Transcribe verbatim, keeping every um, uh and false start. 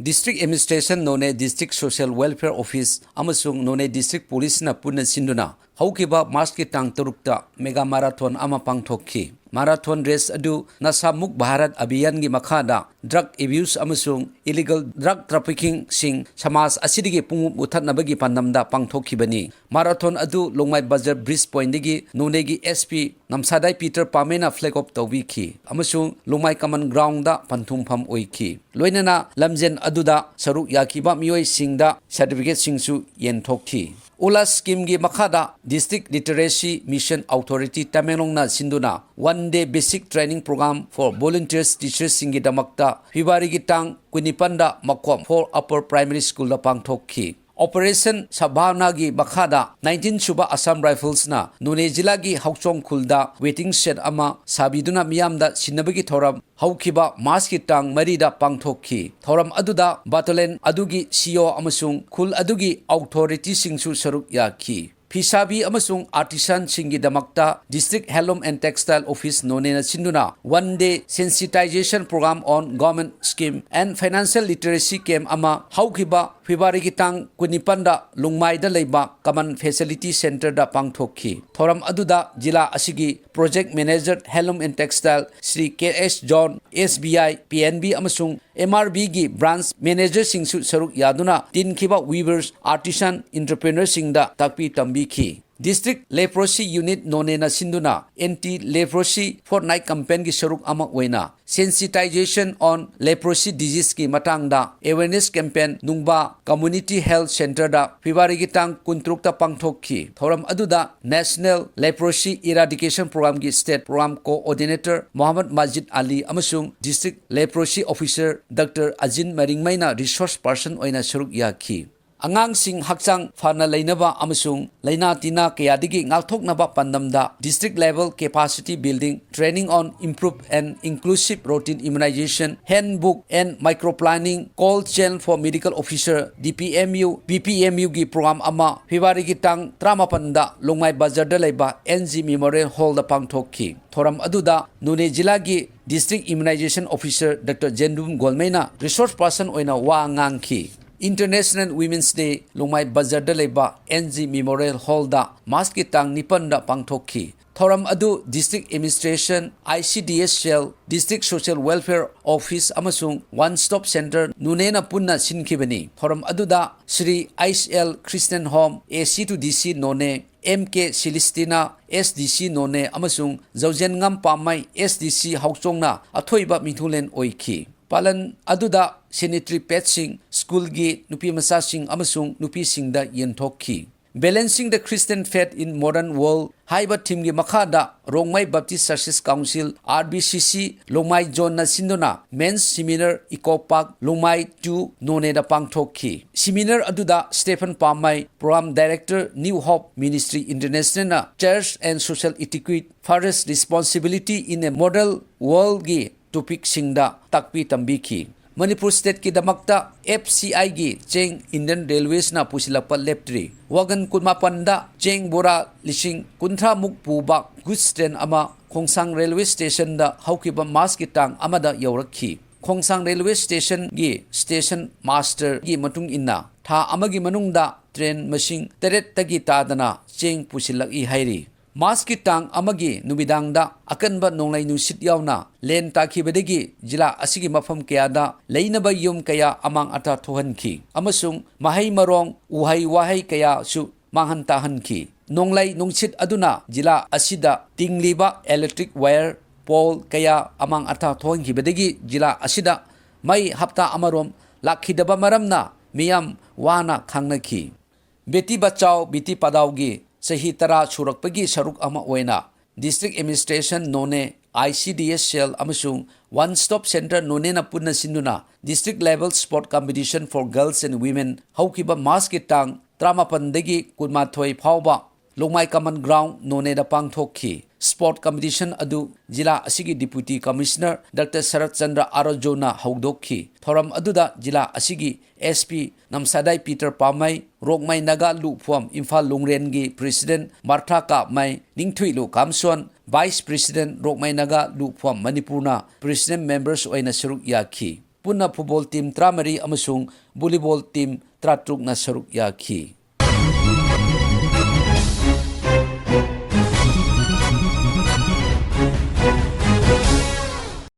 District Administration, Noney District Social Welfare Office ꯑꯃꯁꯨꯡ Noney District Policeꯅ ꯄꯨꯟꯅ ꯁꯤꯟꯗꯨꯅ ꯍꯧꯈꯤꯕ ꯃꯥꯔꯆꯀꯤ ꯇꯥꯡ ꯇꯔꯨꯛꯇ mega marathon ꯑꯃ ꯄꯥꯡꯊꯣꯛꯈꯤ꯫ Marathon race ꯑꯗꯨ ꯅꯁꯥ ꯃꯨꯛ ꯚꯥꯔꯠ ꯑꯚꯤꯌꯥꯟꯒꯤ ꯃꯈꯥꯗ drug abuse ꯑꯃꯁꯨꯡ illegal drug traffickingꯁꯤꯡ ꯁꯃꯥꯖ ꯑꯁꯤꯗꯒꯤ ꯄꯨꯡꯃꯨꯠ ꯃꯨꯊꯠꯅꯕꯒꯤ ꯄꯥꯟꯗꯝꯗ ꯄꯥꯡꯊꯣꯛꯈꯤꯕꯅꯤ꯫ Marathon ꯑꯗꯨ ꯂꯣꯡꯃꯥꯏ ꯕꯖꯥꯔ bridge pointꯗꯒꯤ ꯅꯣꯅꯦꯒꯤ SP ꯅꯝꯁꯥꯗꯥꯏ ꯄꯤꯇꯔ ꯄꯥꯃꯦꯅ flag off ꯇꯧꯕꯤꯈꯤ ꯑꯃꯁꯨꯡ ꯂꯣꯡꯃꯥꯏ common groundꯗ ꯄꯟꯊꯨꯡꯐꯝ ꯑꯣꯏꯈꯤ꯫ ꯂꯣꯏꯅꯅ ꯂꯝꯖꯦꯟ ꯑꯗꯨꯗ ꯁꯔꯨꯛ ꯌꯥꯈꯤꯕ ꯃꯤꯑꯣꯏꯁꯤꯡꯗ certificateꯁꯤꯡꯁꯨ ꯌꯦꯟꯊꯣꯛꯈꯤ꯫ ꯎꯂꯥ schemeꯒꯤ ꯃꯈꯥꯗ District Literacy Mission Authority ꯇꯃꯦꯡꯂꯣꯡꯅ ꯁꯤꯟꯗꯨꯅ one day basic training program for volunteers teachersꯁꯤꯡꯒꯤꯗꯃꯛꯇ ꯐꯦꯕ꯭ꯔꯨꯋꯥꯔꯤꯒꯤ ꯇꯥꯡ ꯀꯨꯟꯅꯤꯄꯥꯟꯗ ꯃꯈꯣꯝ four Upper Primary Schoolꯗ ꯄꯥꯡꯊꯣꯛꯈꯤ꯫ Operation Sabhanaꯒꯤ ꯃꯈꯥꯗ nineteen ꯁꯨꯕ Assam Riflesꯅ ꯅꯣꯅꯦ ꯖꯤꯂꯥꯒꯤ ꯍꯥꯎꯆꯣꯡ ꯈꯨꯜꯗ waiting shed ꯑꯃ ꯁꯥꯕꯤꯗꯨꯅ ꯃꯤꯌꯥꯝꯗ ꯁꯤꯟꯅꯕꯒꯤ ꯊꯧꯔꯝ ꯍꯧꯈꯤꯕ ꯃꯥꯔꯆꯀꯤ ꯇꯥꯡ ꯃꯔꯤꯗ ꯄꯥꯡꯊꯣꯛꯈꯤ꯫ ꯊꯧꯔꯝ ꯑꯗꯨꯗ battalion ꯑꯗꯨꯒꯤ CO ꯑꯃꯁꯨꯡ ꯈꯨꯜ ꯑꯗꯨꯒꯤ authorityꯁꯤꯡꯁꯨ ꯁꯔꯨꯛ ꯌꯥꯈꯤ꯫ ꯐꯤꯁꯥꯕꯤ ꯑꯃꯁꯨꯡ artisanꯁꯤꯡꯒꯤꯗꯃꯛꯇ District Handloom and Textile Office ꯅꯣꯅꯦꯅ ꯁꯤꯟꯗꯨꯅ one day sensitization program on government scheme and financial literacy camp ꯑꯃ ꯍꯧꯈꯤꯕ ꯐꯦꯕ꯭ꯔꯨꯋꯥꯔꯤꯒꯤ ꯇꯥꯡ ꯀꯨꯟꯅꯤꯄꯥꯟꯗ ꯂꯨꯡꯃꯥꯏꯗ ꯂꯩꯕ Common Facility Centreꯗ ꯄꯥꯡꯊꯣꯛꯈꯤ꯫ ꯊꯧꯔꯝ ꯑꯗꯨꯗ ꯖꯤꯂꯥ ꯑꯁꯤꯒꯤ Project Manager, Handloom and Textile, Shri K S John, SBI, PNB ꯑꯃꯁꯨꯡ MRBꯒꯤ branch managerꯁꯤꯡꯁꯨ ꯁꯔꯨꯛ ꯌꯥꯗꯨꯅ ꯇꯤꯟꯈꯤꯕ weavers, artisan, entrepreneurꯁꯤꯡꯗ ꯇꯥꯛꯄꯤ ꯇꯝꯕꯤꯈꯤ꯫ District Leprosy Unit ꯅꯣꯅꯦꯅ ꯁꯤꯟꯗꯨꯅ Anti Leprosy Fortnight campaignꯒꯤ ꯁꯔꯨꯛ ꯑꯃ ꯑꯣꯏꯅ Sensitization on Leprosy Diseaseꯀꯤ ꯃꯇꯥꯡꯗ awareness campaign ꯅꯨꯡꯕꯥ Community Health Centreꯗ ꯐꯦꯕ꯭ꯔꯨꯋꯥꯔꯤꯒꯤ ꯇꯥꯡ ꯀꯨꯟꯇꯔꯨꯛꯇ ꯄꯥꯡꯊꯣꯛꯈꯤ꯫ ꯊꯧꯔꯝ ꯑꯗꯨꯗ National Leprosy Eradication Programꯒꯤ State Program Coordinator Mohammad ꯃꯥꯖꯤꯗ ꯑꯂꯤ ꯑꯃꯁꯨꯡ District Leprosy Officer doctor Ajin ꯃꯔꯤꯡꯃꯩꯅ resource person ꯑꯣꯏꯅ ꯁꯔꯨꯛ ꯌꯥꯈꯤ꯫ ꯑꯉꯥꯡꯁꯤꯡ ꯍꯛꯆꯥꯡ ꯐꯅ ꯂꯩꯅꯕ ꯑꯃꯁꯨꯡ ꯂꯥꯏꯅꯥ ꯇꯤꯟꯅꯥ ꯀꯌꯥꯗꯒꯤ ꯉꯥꯛꯊꯣꯛꯅꯕ ꯄꯥꯟꯗꯝꯗ District Level Capacity Building Training on Improved and Inclusive Routine Immunization, Handbook and Microplanning, Cold Chain for Medical Officer, D P M U, B P M U ꯒꯤ ꯄ꯭ꯔꯣꯒ꯭ꯔꯥꯝ ꯑꯃ ꯐꯦꯕ꯭ꯔꯨꯋꯥꯔꯤꯒꯤ ꯇꯥꯡ ꯇꯔꯥꯃꯥꯄꯟꯗ ꯂꯣꯡꯃꯥꯏ ꯕꯖꯥꯔꯗ ꯂꯩꯕ N G Memorial Hallꯗ ꯄꯥꯡꯊꯣꯛꯈꯤ꯫ ꯊꯧꯔꯝ ꯑꯗꯨꯗ ꯅꯣꯅꯦ ꯖꯤꯂꯥꯒꯤ District Immunization Officer Doctor ꯖꯦꯟꯗꯨꯝ ꯒꯣꯜꯃꯩꯅ resource person ꯑꯣꯏꯅ ꯋꯥ ꯉꯥꯡꯈꯤ꯫ International Women's Day ꯂꯣꯡꯃꯥꯏ ꯕꯖꯥꯔꯗ ꯂꯩꯕ N G Memorial Hallꯗ ꯃꯥꯔꯆꯀꯤ ꯇꯥꯡ ꯅꯤꯄꯥꯟꯗ ꯄꯥꯡꯊꯣꯛꯈꯤ꯫ ꯊꯧꯔꯝ ꯑꯗꯨ District Administration, I C D S Cell, District Social Welfare Office ꯑꯃꯁꯨꯡ One Stop Center ꯅꯣꯅꯦꯅ ꯄꯨꯟꯅ ꯁꯤꯟꯈꯤꯕꯅꯤ꯫ ꯊꯧꯔꯝ ꯑꯗꯨꯗ Shri H L Christian Home, A C to D C Noney, M K Celestina, S D C ꯅꯣꯅꯦ, ꯑꯃꯁꯨꯡ ꯖꯧꯖꯦꯟꯉꯝ ꯄꯥꯝꯃꯩ, S D C ꯍꯥꯎꯆꯣꯡꯅ ꯑꯊꯣꯏꯕ ꯃꯤꯊꯨꯡꯂꯦꯟ ꯑꯣꯏꯈꯤ꯫ ꯄꯥꯂꯟ ꯑꯗꯨꯗ sanitary padꯁꯤꯡ, ꯁ꯭ꯀꯨꯜꯒꯤ ꯅꯨꯄꯤꯃꯆꯥꯁꯤꯡ ꯑꯃꯁꯨꯡ ꯅꯨꯄꯤꯁꯤꯡꯗ ꯌꯦꯟꯊꯣꯛꯈꯤ꯫ Balancing the Christian Faith in Modern World ꯍꯥꯏꯕ themeꯒꯤ ꯃꯈꯥꯗ Rongmei Baptist Churches Council, R B C C, ꯂꯣꯡꯃꯥꯏ zoneꯅ ꯁꯤꯟꯗꯨꯅ Men's Seminar Eco Park, ꯂꯣꯡꯃꯥꯏ two, ꯅꯣꯅꯦꯗ ꯄꯥꯡꯊꯣꯛꯈꯤ꯫ Seminar ꯑꯗꯨꯗ Stephen ꯄꯥꯝꯃꯩ, Program Director, New Hope Ministry Internationalꯅ Church and Social Etiquette, First Responsibility in a Modern Worldꯒꯤ topicꯁꯤꯡꯗ ꯇꯥꯛꯄꯤ ꯇꯝꯕꯤꯈꯤ꯫ Manipur stateꯀꯤꯗꯃꯛꯇ F C Iꯒꯤ ꯆꯦꯡ Indian Railwaysꯅ ꯄꯨꯁꯤꯜꯂꯛꯄ ꯂꯦꯞꯇ꯭ꯔꯤ꯫ ꯋꯥꯒꯟ ꯀꯨꯟꯃꯥꯄꯟꯗ ꯆꯦꯡ ꯕꯣꯔꯥ ꯂꯤꯁꯤꯡ ꯀꯨꯟꯊ꯭ꯔꯥꯃꯨꯛ ꯄꯨꯕ goods train ꯑꯃ ꯈꯣꯡꯁꯥꯡ railway stationꯗ ꯍꯧꯈꯤꯕ ꯃꯥꯔꯆꯀꯤ ꯇꯥꯡ ꯑꯃꯗ ꯌꯧꯔꯛꯈꯤ꯫ ꯈꯣꯡꯁꯥꯡ railway stationꯒꯤ station masterꯒꯤ ꯃꯇꯨꯡ ꯏꯟꯅ, ꯊꯥ ꯑꯃꯒꯤ ꯃꯅꯨꯡꯗ train ꯃꯁꯤꯡ ꯇꯔꯦꯠꯇꯒꯤ ꯇꯥꯗꯅ ꯆꯦꯡ ꯄꯨꯁꯤꯜꯂꯛꯏ ꯍꯥꯏꯔꯤ꯫ ꯃꯥꯔꯆꯀꯤ ꯇꯥꯡ ꯑꯃꯒꯤ ꯅꯨꯃꯤꯗꯥꯡꯗ ꯑꯀꯟꯕ ꯅꯣꯡꯂꯩ ꯅꯨꯡꯁꯤꯠ ꯌꯥꯎꯅ ꯂꯦꯟ ꯇꯥꯈꯤꯕꯗꯒꯤ ꯖꯤꯂꯥ ꯑꯁꯤꯒꯤ ꯃꯐꯝ ꯀꯌꯥꯗ ꯂꯩꯅꯕ ꯌꯨꯝ ꯀꯌꯥ ꯑꯃꯥꯡ ꯑꯇꯥ ꯊꯣꯛꯍꯟꯈꯤ ꯑꯃꯁꯨꯡ ꯃꯍꯩ ꯃꯔꯣꯡ, ꯎꯍꯩ ꯋꯥꯍꯩ ꯀꯌꯥꯁꯨ ꯃꯥꯡꯍꯟ ꯇꯥꯍꯟꯈꯤ꯫ ꯅꯣꯡꯂꯩ ꯅꯨꯡꯁꯤꯠ ꯑꯗꯨꯅ ꯖꯤꯂꯥ ꯑꯁꯤꯗ ꯇꯤꯡꯂꯤꯕ electric wire pole ꯀꯌꯥ ꯑꯃꯥꯡ ꯑꯇꯥ ꯊꯣꯛꯍꯟꯈꯤꯕꯗꯒꯤ ꯖꯤꯂꯥ ꯑꯁꯤꯗ ꯃꯩ ꯍꯞꯇꯥ ꯑꯃꯔꯣꯝ ꯂꯥꯛꯈꯤꯗꯕ ꯃꯔꯝꯅ ꯃꯤꯌꯥꯝ ꯋꯥꯅ ꯈꯥꯡꯅꯈꯤ꯫ ꯕꯦꯇꯤ ꯕꯆꯥꯎ, ꯕꯦꯇꯤ ꯄꯥꯗꯥꯎꯒꯤ ꯆꯍꯤ ꯇꯔꯥ ꯁꯨꯔꯛꯄꯒꯤ ꯁꯔꯨꯛ ꯑꯃ ꯑꯣꯏꯅ District Administration Noney I C D S cell ꯑꯃꯁꯨꯡ One Stop Center ꯅꯣꯅꯦꯅ ꯄꯨꯟꯅ ꯁꯤꯟꯗꯨꯅ District Level Sport Competition for Girls and Women ꯍꯧꯈꯤꯕ ꯃꯥꯔꯆꯀꯤ ꯇꯥꯡ ꯇꯔꯥꯃꯥꯄꯟꯗꯒꯤ ꯀꯨꯟꯃꯥꯊꯣꯏ ꯐꯥꯎꯕ ꯂꯣꯡꯃꯥꯏ Common Ground ꯅꯣꯅꯦꯗ ꯄꯥꯡꯊꯣꯛꯈꯤ꯫ Sport competition ꯑꯗꯨ ꯖꯤꯂꯥ ꯑꯁꯤꯒꯤ Deputy Commissioner Doctor ꯁꯔꯠ ꯆꯟꯗ꯭ꯔ ꯑꯥꯔꯣꯖꯣꯅ ꯍꯧꯗꯣꯛꯈꯤ꯫ ꯊꯧꯔꯝ ꯑꯗꯨꯗ ꯖꯤꯂꯥ ꯑꯁꯤꯒꯤ S P ꯅꯝꯁꯥꯗꯥꯏ ꯄꯤꯇꯔ ꯄꯥꯃꯩ, ꯔꯣꯛꯃꯩ ꯅꯥꯒꯥ ꯂꯨꯞ ꯐꯣꯔꯝ ꯏꯝꯐꯥꯜ ꯂꯣꯡꯔꯦꯟꯒꯤ President Martha Kapmei, Ningthuilu Kamson, Vice President Rongmei Naga ꯂꯨꯞ ꯐꯣꯔꯝ ꯃꯅꯤꯄꯨꯔꯅ President members ꯑꯣꯏꯅ ꯁꯔꯨꯛ ꯌꯥꯈꯤ꯫ ꯄꯨꯟꯅ football team ꯇꯔꯥꯃꯔꯤ ꯑꯃꯁꯨꯡ volleyball team ꯇꯔꯥꯇꯔꯨꯛꯅ ꯁꯔꯨꯛ ꯌꯥꯈꯤ꯫